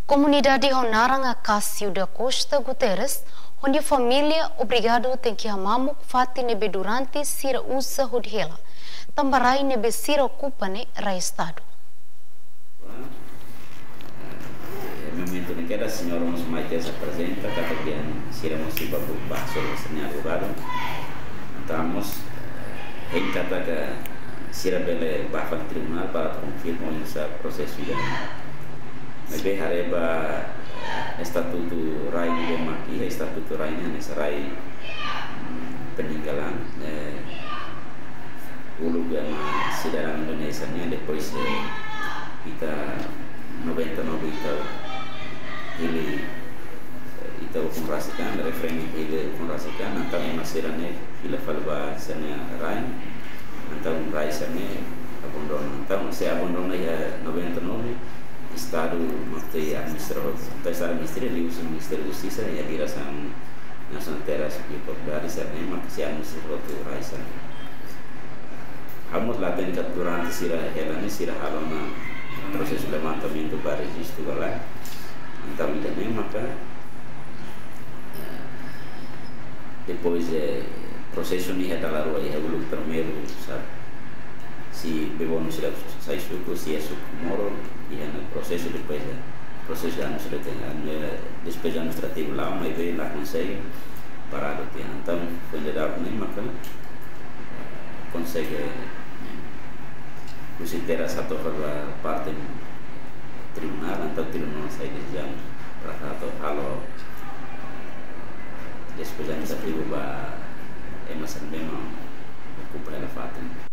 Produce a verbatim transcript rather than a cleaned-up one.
Komunidade ho naran Acácio da Costa Guterres ho nia família obrigadu tenke hamamuk fatin ne'ebé durante sira uza hodi hela, tanba rai ne'ebé sira okupa ne'e rai Estadu. Eh, momentu ne'e kedas señór mós mai tesa aprezenta, katak sira mós sei ba, ba solusaun ne'e advogadu. Entaun mós, eh, hein katak sira bele ba fali tribunál para konfirma oinsá prosesu ida. Maibé haree ba estatutu rai ne'ebé mak iha, estatutu rai ne'e hanesan rai, mm, peninggalan, eh, uluk ema sidadaun Indonézia nian, depois, eh, ita noventa e nove ita hili, eh, ita ukun rasik an, referendum hili ukun rasik an, entaun ema sira-ne'e fila fali ba sira-nia rai, entaun rai sira-ne'e abandona. Entaun se abandona iha noventa e nove, Estadu mak sei administra hotu. Entaun Estadu administra, liuhusi Ministériu Justisa, iha diresaun Nasionál Terras e Propriedades, sira-ne'e mak sei administra hotu rai sira-ne'e. Ha'u mós la hatene katak durante sira hela ne'e sira halo ona prosesu levantamentu ba rejistu ka lae. Entaun ida-ne'e maka, eh, depois, eh, prosesu ne'e iha dala rua, iha uluk primeiru, saida, se Bebonu sira sai suku, se iha suku Moro, iha ona prosesu, depois, eh, prosesu administrativu, eh, despeju administrativu la'o, maibé la konsege, paradu tiha. Entaun foin daudauk ne'e maka konsege, eh, husi Terras hato'o fali ba parte tribunál, entaun tribunál sai desizaun para hato'o halo despeju administrativu ba ema sira ne'ebé mak okupa hela fatin.